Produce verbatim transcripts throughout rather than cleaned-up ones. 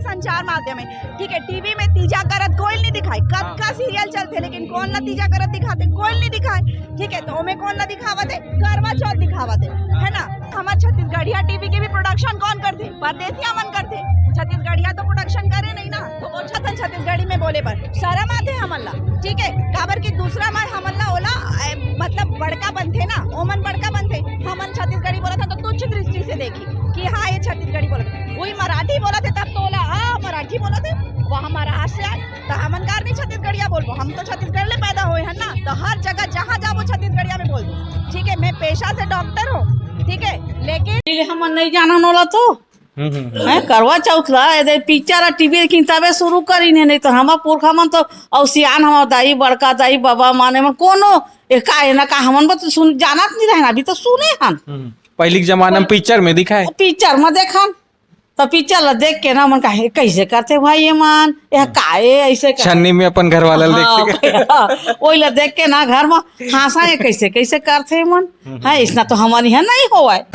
संचार माध्यम है, ठीक है। टीवी में तीजा करत कोई नहीं दिखाए, कतका सीरियल चलथे, लेकिन कोन ला तीजा करत दिखाथे? कोई नहीं दिखाए, ठीक है। तो ओमे कोन ला दिखावत है? करवा चौथ दिखावत है, है ना? हमर छत्तीसगढ़िया टीवी के भी प्रोडक्शन कोन करथे? परदेसिया मन करथे। छत्तीसगढ़िया तो प्रोडक्शन करे नहीं ना, तो ओछा थन छत्तीसगढ़ी में बोले बर शरम आथे हमन ला, ठीक है। काबर कि दूसरा मन हमन ला ओला, ए, मतलब बड़का बनथे ना, ओमन बड़का बनथे, हमन छत्तीसगढ़ी बोलत हन तो तुच्छ दृष्टि से देखी कि हाँ, ये छत्तीसगढ़ी बोलत। वही मराठी बोलत है तब तो ओला, "आ, मराठी बोलत है, वहाँ महाराष्ट्र से आए।" तो हमन कार नहीं छत्तीसगढ़िया बोलबो, हम तो छत्तीसगढ़ ले पैदा होए हन ना, तो हर जगह जहाँ जाबो छत्तीसगढ़िया में बोल दो, ठीक है। मैं पेशा से डॉक्टर हूँ, ठीक है, लेकिन पहले हमन नहीं जानन ओला तो हम्म, हम्म, हम्म। हैं, करवा चौथ ला, ए दे पिक्चर आ टीवी देखिन तबे शुरू करिन हे, नहीं तो हमर पुरखा मन तो, अउ सियान हमर दाई, बड़का दाई, बाबा माने मन कोनो, ए का, ए ना का, हमन बस सुन, जानत नहीं रहन, अभी तो सुने हन। हम्म। पहली के जमाना में पिक्चर में दिखाए। पिक्चर में देखन, तो पिक्चर ला देख के ना मन का, "हे, कैसे करथे भाई ये मन, ये का, ए, ऐसे कर।" छन्नी में अपन घर वाला ला हाँ, देखथे। हाँ, वही ला देख के ना घर में हाँसा, "ये कैसे, कैसे करथे मन?" हम्म। हाँ, इसना तो हमन यहाँ नहीं होवय।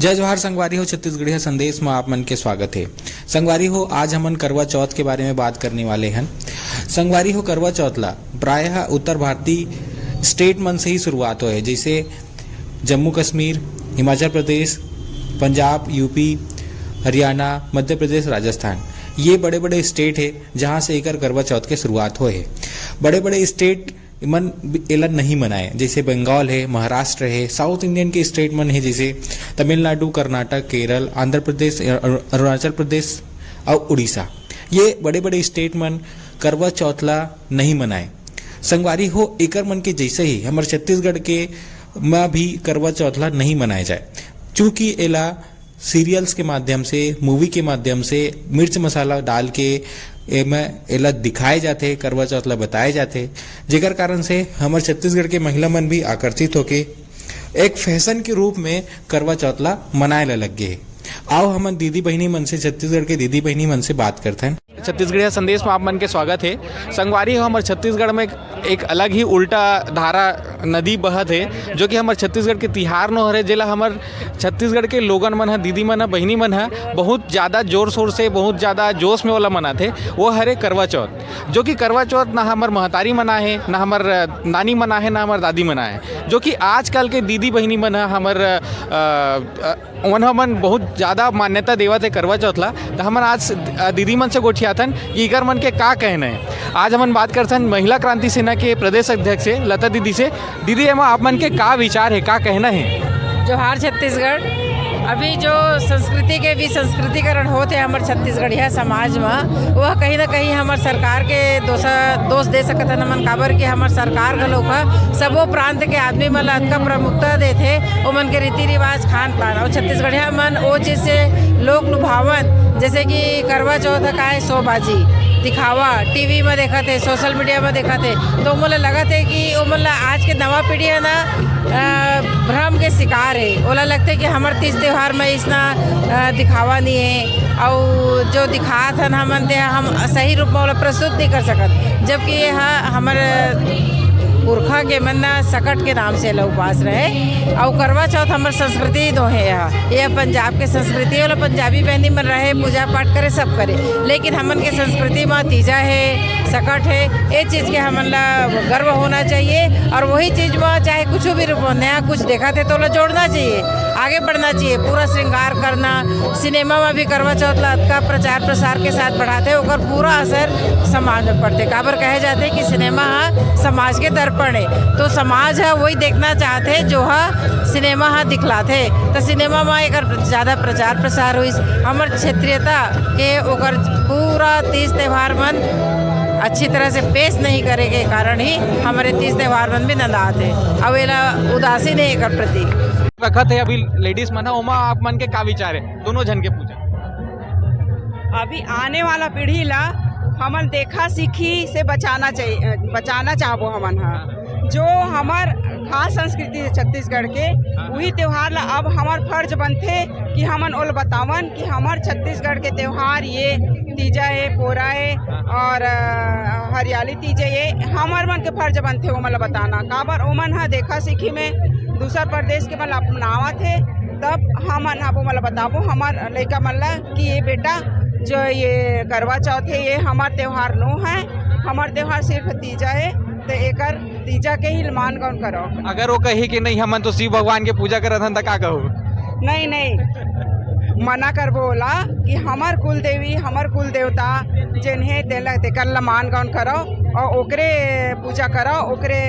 जय जोहार संगवारी हो, छत्तीसगढ़िया संदेश में आप मन के स्वागत है। संगवारी हो, आज हमन करवा चौथ के बारे में बात करने वाले हन। संगवारी हो, करवा चौथ ला प्रायः उत्तर भारतीय स्टेट मन से ही शुरुआत होए, जैसे जम्मू कश्मीर, हिमाचल प्रदेश, पंजाब, यूपी, हरियाणा, मध्य प्रदेश, राजस्थान। ये बड़े-बड़े स्टेट है, जहाँ से एकर करवा चौथ के शुरुआत होए है। बड़े-बड़े स्टेट मन एला नहीं मनाए, जैसे बंगाल है, महाराष्ट्र है, साउथ इंडियन के स्टेट मन है, जैसे तमिलनाडु, कर्नाटक, केरल, आंध्र प्रदेश, अरु-, अरुणाचल प्रदेश और उड़ीसा। ये बड़े-बड़े स्टेट मन करवा चौथ ला नहीं मनाए। संगवारी हो, एकर मन के जैसे ही हमर छत्तीसगढ़ के म भी करवा चौथ ला नहीं मनाए जाए, चूँकि एला सीरियल्स के माध्यम से, मूवी के माध्यम से, मिर्च मसाला डाल के एमे, एला दिखाए जाथे, करवा चौथ ला बताए जाथे, जेकर कारण से हमर छत्तीसगढ़ के महिला मन भी आकर्षित होके एक फैशन के रूप में करवा चौथ ला मनाए ला लग गे हे। आओ हमन दीदी बहिनी मन से, छत्तीसगढ़ के दीदी बहिनी मन से बात करथन। छत्तीसगढ़िया संदेश में आप मन के स्वागत है। संगवारी हो, हमर छत्तीसगढ़ में एक, एक अलग ही उल्टा धारा नदी बहत है, जो कि हमर छत्तीसगढ़ के तिहार नो हरे, जेला हमर छत्तीसगढ़ के लोगन मन ह, दीदी मन ह, बहिनी मन ह बहुत ज़्यादा जोर शोर से, बहुत ज़्यादा जोश में ओला मनाथे। वो हरे करवा चौथ, जो कि करवा चौथ ना हमर महतारी मनाए हे, ना हमर नानी मनाए हे, ना हमर दादी मनाए हे, जो कि आजकल के दीदी बहिनी मन ह हमर, अ, अ, ओमन ह मन बहुत ज़्यादा मान्यता देवत हे करवा चौथ ला। त हमन आज, अ, दीदी मन से गोठियाथन कि इकर मन के का कहना है। आज हमन बात करथन महिला क्रांति सेना के प्रदेश अध्यक्ष से, लता दीदी से। दीदी, एमा आप मन के का विचार है, का कहना है? जोहार छत्तीसगढ़। अभी जो संस्कृति के विसंस्कृतिकरण होत हे हमर छत्तीसगढ़िया समाज म, वह कहीं ना कहीं हमर सरकार के दोसा-, दोष दे सकत हन हमन, काबर कि हमर सरकार घलोक ह सबो प्रांत के आदमी मन ल अतका प्रमुखता देथे, ओमन के रीति रिवाज, खान पान, और छत्तीसगढ़िया मन ओ चीज से लोक लुभावन, जैसे कि करवा चौथ का है शोबाजी दिखावा, टीवी में देखत है, सोशल मीडिया में देखत है, तो ओमन ल लगत है कि ओमन ल आज के नवा पीढ़ी है ना, अ, भ्रम के शिकार है। ओला लगथे कि हमर तीज त्योहार में इसना, अ, दिखावा नहीं है, अउ जो दिखात हन हमन, ते हम सही रूप में ओला प्रस्तुत नहीं कर सकत, जबकि ये ह-, हमर पुरखा के मन ना सकट के नाम से एला उपास रहे। अउ करवा चौथ हमर संस्कृति दो है, यह, यह पंजाब के संस्कृति है, ओला पंजाबी बहनी मन रहे, पूजा पाठ करे, सब करे, लेकिन हमन के संस्कृति में तीजा है, सकट है, ये चीज के हमन ला गर्व होना चाहिए। और वही चीज में चाहे कुछ भी रूप में नया कुछ देखा थे तो ओला जोड़ना चाहिए, आगे बढ़ना चाहिए। पूरा श्रृंगार करना, सिनेमा में भी करवा चौथ ला अतका प्रचार प्रसार के साथ बढ़ाते, ओकर पूरा असर समाज में पड़ते। काबर कहे जाते कि सिनेमा ह समाज के दर्पण है, तो समाज ह वही देखना चाहते जो ह सिनेमा ह दिखलाते, तो सिनेमा में एकर ज्यादा प्रचार प्रसार हुई। हमर क्षेत्रीयता के ओकर पूरा तीज त्योहार मन अच्छी तरह से पेश नहीं करे के कारण ही हमरे तीज त्योहार मन भी नंदात है। अब एला उदासीन है एकर प्रति। रखत है अभी लेडीज मन ह, ओमा आप मन के का विचार है, दोनों झन के पूछा। अभी आने वाला पीढ़ी ला हमन देखा सीखी से बचाना चाहिए, बचाना चाहबो हमन ह। जो हमर आ संस्कृति हे छत्तीसगढ़ के, उही त्योहार ला अब हमर फर्ज बनथे कि हमन ओला बतावन कि हमर छत्तीसगढ़ के त्योहार ये तीजा हे, पोरा हे और अ, हरियाली तीज हे, ये हमर मन के फर्ज बनथे ओमन ला बताना। काबर ओमन ह देखा सीखी में दूसर प्रदेश के मन ला अपनावत हे, तब हमन अब ओमन ला बताबो हमर लइका मन ला कि ये बेटा जो ये करवा चौथ हे, ये हमर त्योहार नो है, हमर त्योहार सिर्फ तीजा हे, तो एकर तीजा के ही मान गौन करो। अगर वो कही कि नहीं, हमन तो शिव भगवान के पूजा करत हन, त का कहो? नहीं, नहीं, मना करबो ओला कि हमर कुल देवी, हमर कुल देवता जेन हे, तेला, तेकर ला मान गौन करो और ओकरे पूजा करो, ओकरे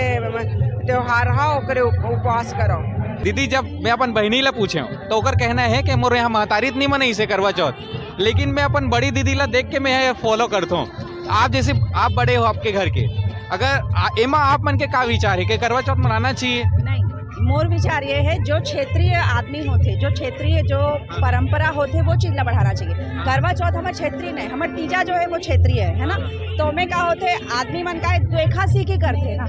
त्योहार हा, ओकरे उप-, उपवास करो। दीदी, जब मैं अपन बहिनी ला पूछे हूँ, तो ओकर कहना है कि मोर यहाँ महतारी त नहीं मनइसे करवा चौथ, लेकिन मैं अपन बड़ी दीदी ला देख के मैं ये फॉलो करता हूँ। आप जैसे, आप बड़े हो आपके घर के, अगर आ, एमा आप मन के का विचार है कि करवा चौथ मनाना चाहिए? नहीं, मोर विचार ये है, जो क्षेत्रीय आदमी होथे, जो क्षेत्रीय जो परंपरा होथे, वो चीज ला बढ़ाना चाहिए। करवा चौथ हमर क्षेत्रीय नहीं, हमर तीजा जो है वो क्षेत्रीय है, है ना? तो ओमे का होथे, आदमी मन का देखा सीखी करथे ना,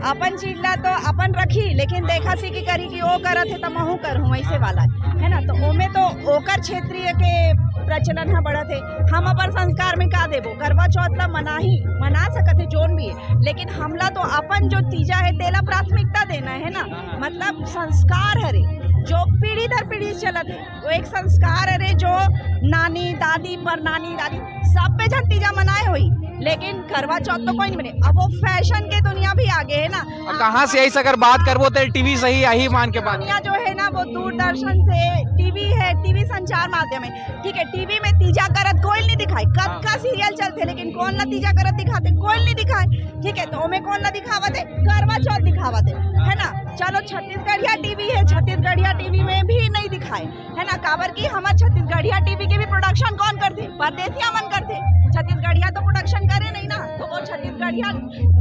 अपन चीज ला तो अपन रखी, लेकिन देखा सीखी करी कि वो करत हे त महू करहूँ, ऐसे वाला है ना। तो ओमे तो ओकर क्षेत्रीय के प्रचलन ह बढ़त हे। हम अपन संस्कार में का देबो? करवा चौथ ला मनाही, मना सकत हे जोन भी है, लेकिन हमला तो अपन जो तीजा है तेला प्राथमिकता देना है ना। मतलब संस्कार हरे जो पीढ़ी दर पीढ़ी चलत है, वो एक संस्कार हरे जो नानी दादी पर नानी दादी सब पे झन तीजा मनाए होई, लेकिन करवा चौथ तो कोई नहीं मने। अब वो फैशन के दुनिया भी आगे है ना। और कहाँ से आई, अगर बात करबो तो टीवी से ही यही मान के बात। दुनिया जो है ना वो दूरदर्शन से, टीवी है, टीवी संचार माध्यम है, ठीक है। टीवी में तीजा करत कोई नहीं दिखाई, कब हाँ। का सीरियल चलते, लेकिन कौन ला तीजा करत दिखाते? कोई नहीं दिखाए, ठीक है। तो ओमे कौन ला दिखावत है? करवा चौथ दिखावत है, है ना? चलो, छत्तीसगढ़िया टीवी है, छत्तीसगढ़िया टीवी में भी नहीं दिखाए, है ना? काबर कि हमर छत्तीसगढ़िया टीवी के भी प्रोडक्शन कौन करथे? परदेसिया मन करथे। छत्तीसगढ़िया तो प्रोडक्शन करे नहीं ना, तो वो छत्तीसगढ़िया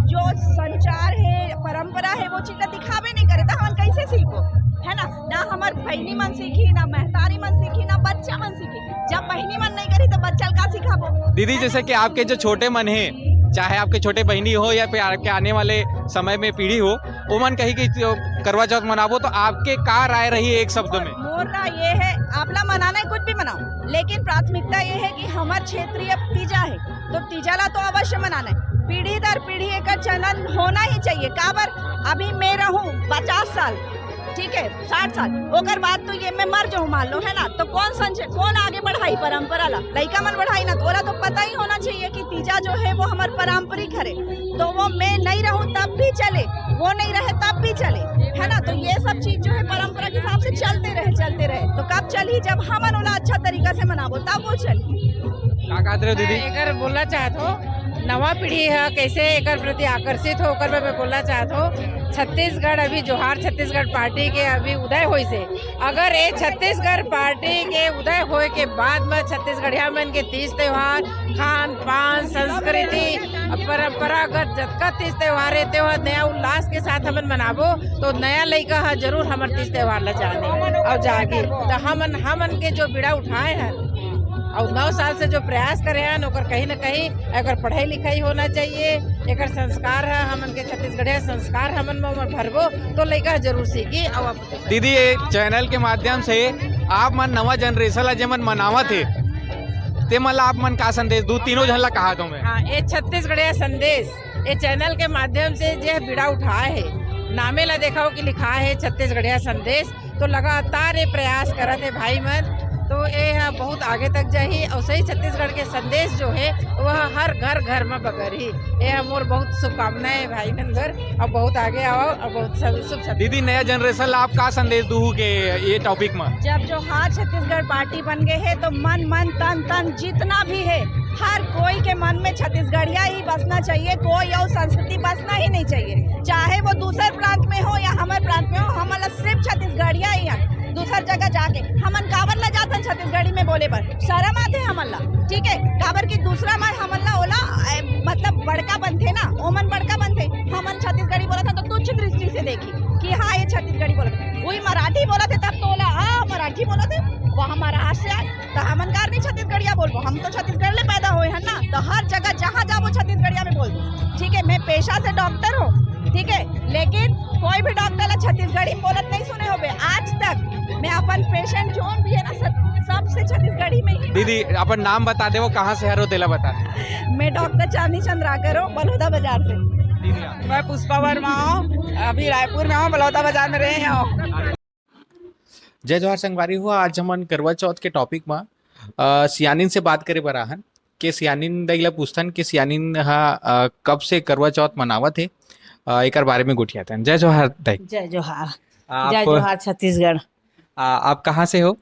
जो संचार है, परंपरा है, वो चीज ला दिखाबे नहीं करे, तो हमन कैसे सीखो, है ना? ना हमर बहिनी मन सीखी, ना महतारी मन सीखी, ना बच्चा मन सीखी। जब बहिनी मन नहीं करी, तो बच्चा ला का सिखाबो? दीदी, जैसे कि आपके जो छोटे मन हैं, चाहे आपके छोटे बहिनी हो या फिर आपके आने वाले समय में पीढ़ी हो, ओमन कही कि जो करवा चौथ मनाबो, तो आपके का राय रही एक शब्द में? मोर राय ये है, आप ला मनाना है, कुछ भी मनाओ, लेकिन प्राथमिकता ये है कि हमर क्षेत्रीय तीजा है, तो तीजा ला तो अवश्य मनाना है। पीढ़ी दर पीढ़ी एकर चलन होना ही चाहिए। काबर अभी मैं रहूं पचास साल, ठीक है, साठ साल, ओकर बाद तो ये मैं मर जाऊं मान लो, है ना, तो कौन संजय, कौन आगे बढ़ाई परंपरा ला? लइका मन बढ़ाई ना, तो ओला तो पता ही होना चाहिए कि तीजा जो है वो हमर पारंपरिक हरे, तो वो मैं नहीं रहूं तब भी चले, वो नहीं रहे तब भी चले, है ना। तो ये सब चीज जो है परंपरा के हिसाब से चलते रहे, चलते रहे, तो कब चली? जब हमन ओला अच्छा तरीका से मनाबो, तब वो चली। का कहत रहे हो दीदी? मैं एकर बोलना चाहत हो, नवा पीढ़ी ह कैसे एकर प्रति आकर्षित हो, ओकर बर मैं बोलना चाहत हो। छत्तीसगढ़ अभी जोहार छत्तीसगढ़ पार्टी के अभी उदय होइस हे। अगर ये छत्तीसगढ़ पार्टी के उदय होए के बाद में छत्तीसगढ़िया मन के तीज त्योहार, खान पान, संस्कृति, परंपरागत जतका तीज त्योहार हे, त्योहार नया उल्लास के साथ हमन मनाबो, तो नया लइका ह जरूर हमर तीज त्योहार ला जाने और जागे। तो हमन, हमन के जो बीड़ा उठाए हैं और नौ साल से जो प्रयास करे हैं, ओकर कहीं ना कहीं एकर पढ़ाई लिखाई होना चाहिए, एकर संस्कार है, हमन के छत्तीसगढ़िया संस्कार हमन में ओमन भरबो, तो लइका जरूर सीखी। और अब दीदी, ये चैनल के माध्यम से आप मन नवा जनरेशन ला जेमन मनावत हे, ते मन ला आप मन का संदेश दू, तीनों झन ला कहा दो मैं? हाँ, ये छत्तीसगढ़िया संदेश, ये चैनल के माध्यम से जे बीड़ा उठाए हे, नामे ला देखा हो कि लिखा है छत्तीसगढ़िया संदेश, तो लगातार ये प्रयास करत हे भाई मन, तो ये ह बहुत आगे तक जाही। और सही छत्तीसगढ़ के संदेश जो है, वह हर घर घर में बगरही। ये ह मोर बहुत शुभकामनाएं हे भाई मन बर, और बहुत आगे आओ और बहुत सब शुभ छत्तीस- दीदी, नया जनरेशन ला आप का संदेश दूहू के ये टॉपिक में? जब जोहार छत्तीसगढ़ पार्टी बन गए है, तो मन, मन, तन, तन जितना भी है, हर कोई के मन में छत्तीसगढ़िया ही बसना चाहिए, कोई और संस्कृति बसना ही नहीं चाहिए। चाहे वो दूसर प्रांत में हो या हमर प्रांत में हो, हमन ला सिर्फ छत्तीसगढ़िया ही है। दूसर जगह जाके हमन काबर ला जाथन छत्तीसगढ़ी में बोले बर? शरम आथे हमन ला, ठीक है? काबर कि दूसरा मन हमन ला ओला, ए, मतलब बड़का बनथे ना, ओमन बड़का बनथे, हमन छत्तीसगढ़ी बोलत हन तो तुच्छ दृष्टि से देखी कि हाँ, ये छत्तीसगढ़ी बोलत हे। वही मराठी बोलत हे तब तो ओला, "आ, मराठी बोलत हे, वहाँ महाराष्ट्र से आए।" तो हमन कार नहीं छत्तीसगढ़िया बोलबो, हम तो छत्तीसगढ़ ले पैदा होए हन ना, तो हर जगह जहाँ जाबो छत्तीसगढ़िया में बोलबो। ठीक है, मैं पेशा से डॉक्टर हूँ, ठीक है, लेकिन कोई भी डॉक्टर ला छत्तीसगढ़ी बोलत नहीं सुने होबे आज तक। मैं अपन पेशेंट जोन भी है ना, सब, सबसे छत्तीसगढ़ी में ही। दीदी, अपन नाम बता दे, वो कहाँ से हरो, तेला बता दे। मैं डॉक्टर चांदनी चंद्राकर हूँ, बलौदा बाजार से। मैं पुष्पा वर्मा हूँ, अभी रायपुर में हूँ, बलौदा बाजार में रहे हूँ। जय जोहार संगवारी हो, आज हमन करवा चौथ के टॉपिक मा अ, सियानिन से बात करे बर आहन। के सियानिन दाई ला पूछथन के सियानिन हा अ, कब से करवा चौथ मनावत हे। अ, एकर बारे में गोठियाथन। जय जोहार दाई। जय जोहार। आप जय जोहार छत्तीसगढ़। आ, आप कहाँ से हो?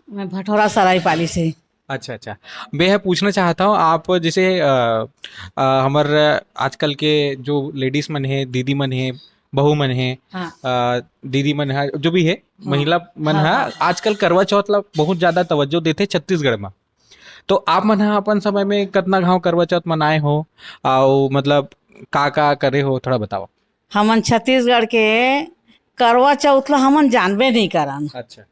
मैं भटोरा सरायपाली से। अच्छा, अच्छा। मैं यह पूछना चाहता हूँ, आप जैसे अ, अ, हमर आजकल के जो लेडीज मन हे, दीदी मन हे, बहू मन हे, हाँ। अ, दीदी मन हे, जो भी है, हाँ। महिला मन हाँ, हा हाँ। आजकल करवा चौथ ला बहुत ज्यादा तवज्जो देथे छत्तीसगढ़ में। तो आप मन हा अपन समय में कतना घाव करवा चौथ मनाए हो, अउ मतलब का का करे हो, थोड़ा बताओ। हमन छत्तीसगढ़ के करवा चौथ ला हमन जानबे नहीं करन। अच्छा।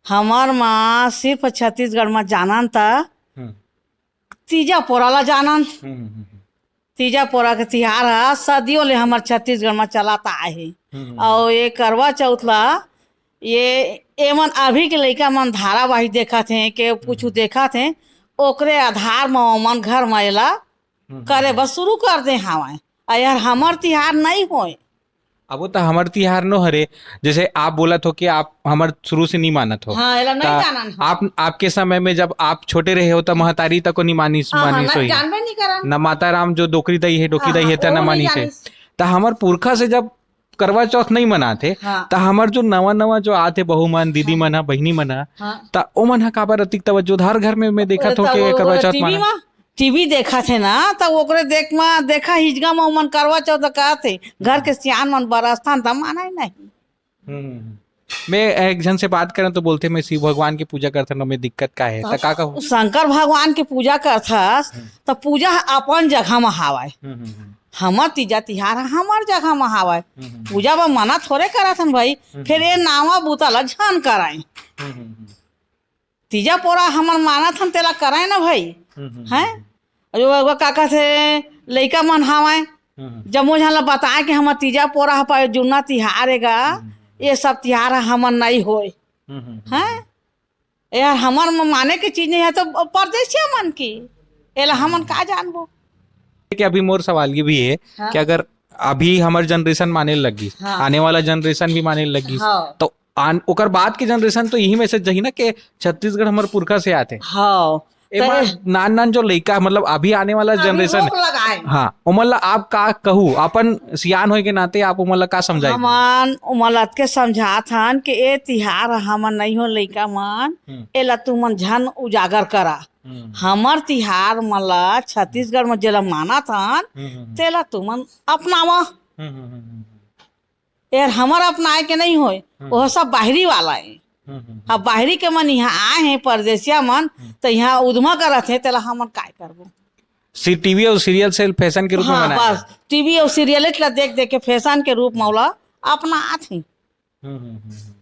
हमर माँ सिर्फ छत्तीसगढ़ में जानन त हम्म। तीजा पोरा ला जानन। हम्म, हम्म, हम्म, तीजा पोरा के तिहार ह सदियों ले हमर छत्तीसगढ़ में चलत आए हे। हम्म, और ये करवा चौथ ला ये एमन अभी के लइका मन धारावाहिक देखत हे, के कुछ देखत हे, ओकरे आधार म ओमन घर म एला हम्म, करे बर शुरू कर दे हवय। अउ यार हमर तिहार नहीं होय। अब वो तो हमर तिहार नो हरे, जैसे आप बोलत हो कि आप हमर शुरू से नहीं मानत हो। हाँ, एला नहीं ता जानन हम। आप, आपके समय में जब आप छोटे रहे हो, तो महतारी तक को नहीं मानिस, हाँ, हाँ, मानिस नहीं, होही। जानबे नहीं करन। न माता राम जो डोकरी दई है, डोकी हाँ, दई है, हाँ, तना वो नहीं मानिस है। जानिस। ता हमर पुरखा से जब करवा चौथ नहीं मनाते, हाँ। ता हमर जो नवा नवा जो आते बहू मन, दीदी मन हा, बहिनी मन हा, हाँ। ता ओमन हा काबर अतिक तवज्जो धार घर में मैं देखत हो ता के वो करवा चौथ टीवी मना। मा, टीवी देखत हे ना, त ओकरे देख मा देखा हिजगा मा ओमन करवा चौथ कहत हे, घर के सियान मन बरसथन त माने नहीं। हम्म। मैं एक झन से बात करन तो बोलते मैं शिव भगवान की पूजा करथन, मैं दिक्कत का है, ता का कहूँ? शंकर भगवान के पूजा करथस त पूजा ह अपन जगह मा हावय। हम्म, हम्म, हम्म, हमर तीजा तिहार ह हमर जगह मा हावय। हम्म, हम्म, पूजा बर मना थोड़े करत हन भाई, फिर ये नावा बूता ला झन कराए। हम्म, हम्म, हम्म, तीजा पोरा हमर मानत हन तेला कराए ना भाई। हम्म, हम्म, हैं? अरे वो, वो का कहथे, लइका मन हावय, हम्म, जम्मो झन ला बताए कि हमर तीजा पोरा ह पाए जुन्ना तिहार एगा, ये सब तिहार ह हमर नहीं होय। हम्म, हम्म, हैं? यार हमर म-, माने के चीज नहीं है तो परदेसिया मन की, एला हमन का जानबो। कि अभी मोर सवाल ये भी है हाँ। कि अगर अभी हमर जनरेशन माने लगी, हाँ। आने वाला जनरेशन भी माने लगी, हाँ। तो आन, ओकर बाद के जनरेशन तो यही मैसेज जही ना कि छत्तीसगढ़ हमर पुरखा से आते। हाँ। एमा नान नान जो लइका, मतलब अभी आने वाला जनरेशन, रोक लगाए। हाँ, ओमन ला आप का कहू, अपन सियान होए के नाते आप ओमन ला का समझाए? हमन ओमन ला अतके समझात हन कि ए तिहार हमन नहीं हो लइका मन, हम्म। एला तुमन झन उजागर करा। हम्म, हमर तिहार मन ला छत्तीसगढ़ में जेला मानत हन, हम्म, हम्म, तेला तुमन अपनावा। हम्म, हम्म, हम्म, हम्म, यार हमर अपनाए के नहीं होय, वो सब बाहरी वाला है। हम्म, हम्म, अब बाहरी के मन यहाँ आए हैं, परदेसिया मन, तो यहाँ उधमा करत हैं, तेला हमन काय करबो? सी-, टीवी और सीरियल से फैशन के रूप में हाँ, बनाया बस टीवी और सीरियल ला देख देख के फैशन के रूप में ओला अपनात हैं। हम्म, हम्म, हम्म, हम्म।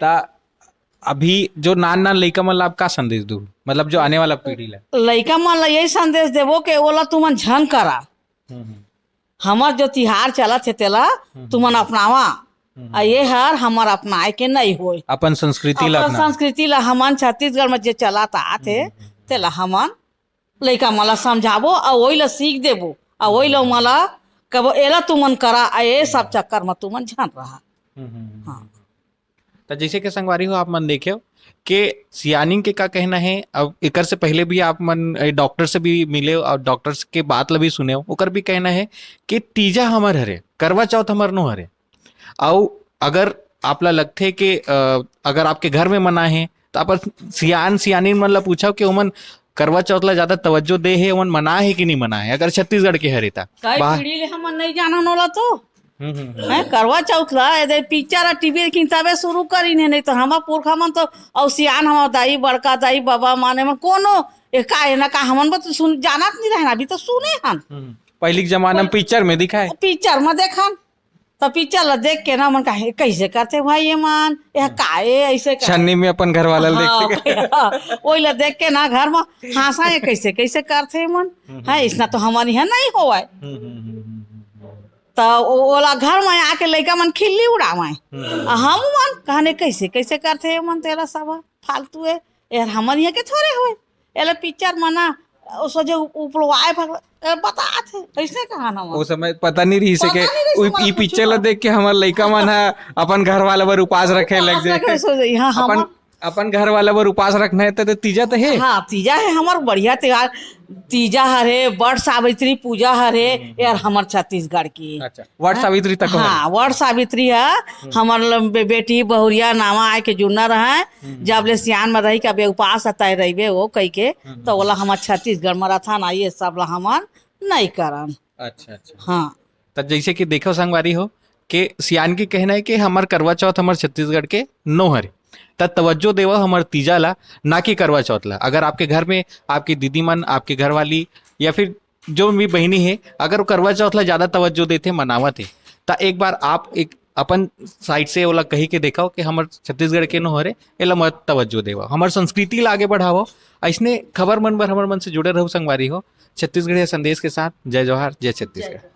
ता अभी जो नान नान लइका मन ला आप का संदेश दू, मतलब जो आने वाला पीढ़ी ला? लइका मन ला यही संदेश देबो कि ओला तुमन झन करा। हम्म, हम्म, हमर जो तिहार चलत हे तेला तुमन अपनावा। हम्म। आ ये हर हमर अपनाए के नहीं होय। अपन संस्कृति ला अपन अपना। संस्कृति ला हमन छत्तीसगढ़ में जे चलत आत हे, तेला हमन लइका मन ला समझाबो, आ वही ला सीख देबो, आ वही ला ओमन ला कबो एला तुमन करा, आ ये सब चक्कर में तुमन झन रहा। हम्म, हम्म, हम्म। हाँ। तो जैसे कि संगवारी हो, आप मन देखे हो कि सियानिन के का कहना है। अब एकर से पहले भी आप मन, ए, डॉक्टर से भी मिले हो और डॉक्टर्स के बात ला भी सुने हो, ओकर भी कहना है कि तीजा हमर हरे, करवा चौथ हमर नो हरे। अउ अगर आप ला लगथे कि, अ, अगर आपके घर में मना है, तो आप सियान सियानिन मन ला पूछो कि ओमन करवा चौथ ला ज्यादा तवज्जो दे हे, ओमन मना हे कि नहीं मना हे, अगर छत्तीसगढ़ के हरे ता। कई बाहर पीढ़ी ले हमन नहीं जानन ओला तो। हम्म, हम्म, हम्म। हैं, करवा चौथ ला, ए दे पिक्चर आ टीवी देखिन तबे शुरू करिन हे, नहीं तो हमर पुरखा मन तो, अउ सियान हमर दाई, बड़का दाई, बाबा माने मन कोनो, ए का, ए ना का, हमन बर तो सुन, जानत नहीं रहन, अभी तो सुने हन। हम्म। पहली के जमाना में पिक्चर में दिखाए। पिक्चर में देखन, तो पिक्चर ला देख के ना मन का, "हे, कैसे करथे भाई ये मन, ये का, ए ऐसे कर।" छन्नी में अपन घर वाला ला हाँ, देख के। वही ला देख के ना घर में हाँसा, "ये कैसे, कैसे करथे मन, है इसना तो हमन यहाँ नहीं होवय।" हम्म, हम्म, हम्म, हम्म, हम्म। त ओ-, ओला घर में आके लइका मन खिल्ली उड़ावय। हम्म। आ हम मन कहने, "कैसे, कैसे करथे ये मन तेला सब फालतू है, यार हमर यहाँ के थोड़े होय।" एला पिक्चर मना, ओ सोझे उप-, उपलवाए भर, ए, बतात हे, ऐसे कहा ना वो। वो समय पता नहीं रही से पता के, नहीं रही से उ-, हमारा ई कुछ पिक्चर ला हुआ। देख के हमार लइका मन ह अपन घर वाला बर उपास रखे लग उपास जाए। रखे सो जाई, हाँ, अपन, हमार अपन घर वाला बर उपास रखना है त, त तीजा त हे। हाँ, तीजा है हमार बढ़िया त्योहार। तीजा हर हे, बड़ सावित्री पूजा हर हे, हम्म। यार हमर छत्तीसगढ़ की। अच्छा, वट हाँ? सावित्री तक हो हाँ, है। वट सावित्री है, हम्म। हमर ल-, बे-, बेटी बहुरिया नावा आए के जुड़ना रहे, हम्म। जब ले सियान में रही के अब उपास हताए रहिबे वो कही के, हम्म। तो ओला हमर छत्तीसगढ़ में रथन, आ ये सब ला हमन नहीं करन। अच्छा, अच्छा। हाँ। त जैसे कि देखो संगवारी हो, के सियान के कहना है कि हमर करवा चौथ हमर छत्तीसगढ़ के नो हरे, त तवज्जो देवा हमर तीजा ला, ना कि करवा चौथ ला। अगर आपके घर में आपकी दीदी मन, आपके घर वाली या फिर जो भी बहिनी है, अगर वो करवा चौथ ला ज्यादा तवज्जो देथे, मनावत है, त एक बार आप एक अपन साइड से ओला कही के देखाओ कि हमर छत्तीसगढ़ के नो हरे, एला मत तवज्जो देवा, हमर संस्कृति ला आगे बढ़ावो। ऐसने खबर मन बर हमर मन से जुड़े रहो संगवारी हो। छत्तीसगढ़िया संदेश के साथ जय जोहार, जय छत्तीसगढ़।